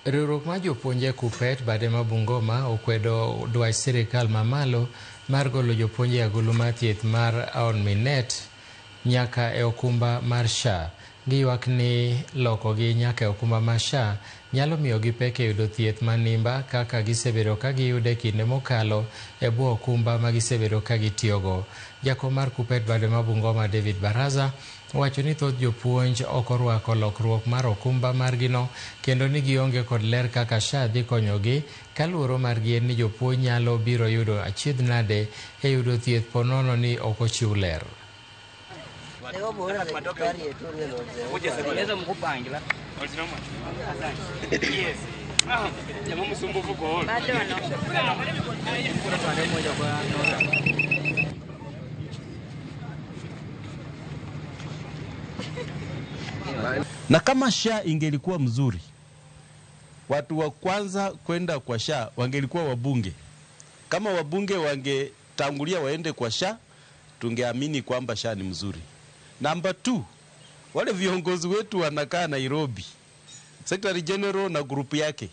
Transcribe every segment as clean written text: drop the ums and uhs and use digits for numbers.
Riwruok mar jopuonje KUPPET bade ma Bungoma okwedo dwach sirikal mamalo mar golo jopuonje e agulu mar thieth mar Minet nyaka e okumba mar SHA. Giywak ni lokogi nyaka e okumba mar SHA nyalo miyogi pek e yudo thieth manimba kaka gisebedo ka giyude kinde mokalo e bwo okumba ma gisebedo ka gitiyogo. Jakom mar KUPPET bade ma Bungoma David Baraza owacho ni thoth jopuonj ok orwako lokruok mar okumba margino kendo ni gionge kod ler kaka SHA dhi konyogi ka luoro margi en ni jopuonj nyalo biro yudo achiedh nade e yudo thieth po nono ni ok ochiw ler. Na kama SHA ingelikuwa mzuri, watu wa kwanza kwenda kwa SHA wangelikuwa wabunge. Kama wabunge wangetangulia waende kwa SHA, tungeamini kwamba SHA ni mzuri. Namba 2, wale viongozi wetu wanakaa Nairobi, Secretary General na grupu yake,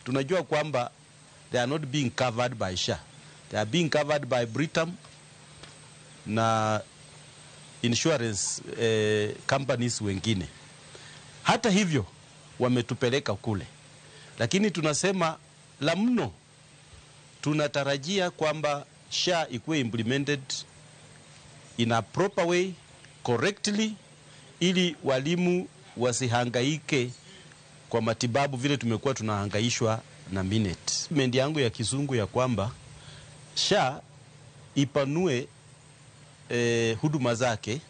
tunajua kwamba they are not being covered by SHA. They are being covered by Britam na insurance companies wengine. Hata hivyo wametupeleka kule, lakini tunasema la mno, tunatarajia kwamba SHA ikuwe implemented in a proper way, correctly, ili walimu wasihangaike kwa matibabu vile tumekuwa tunahangaishwa na Minet. Mendi yangu ya kizungu ya kwamba SHA ipanue huduma zake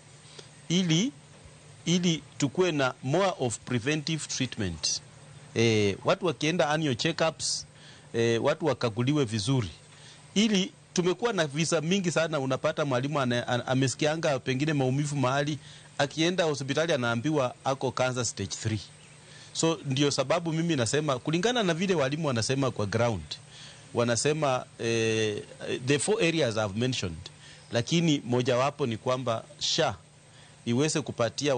ili tukue na more of preventive treatment. Watu wakienda annual checkups, watu wakaguliwe vizuri. Ili tumekuwa na visa mingi sana, unapata mwalimu amesikianga pengine maumivu mahali, akienda hospitali anaambiwa ako cancer stage 3. So ndio sababu mimi nasema kulingana na vile walimu wanasema kwa ground, wanasema the 4 areas I've mentioned, lakini mojawapo ni kwamba SHA iweze kupatia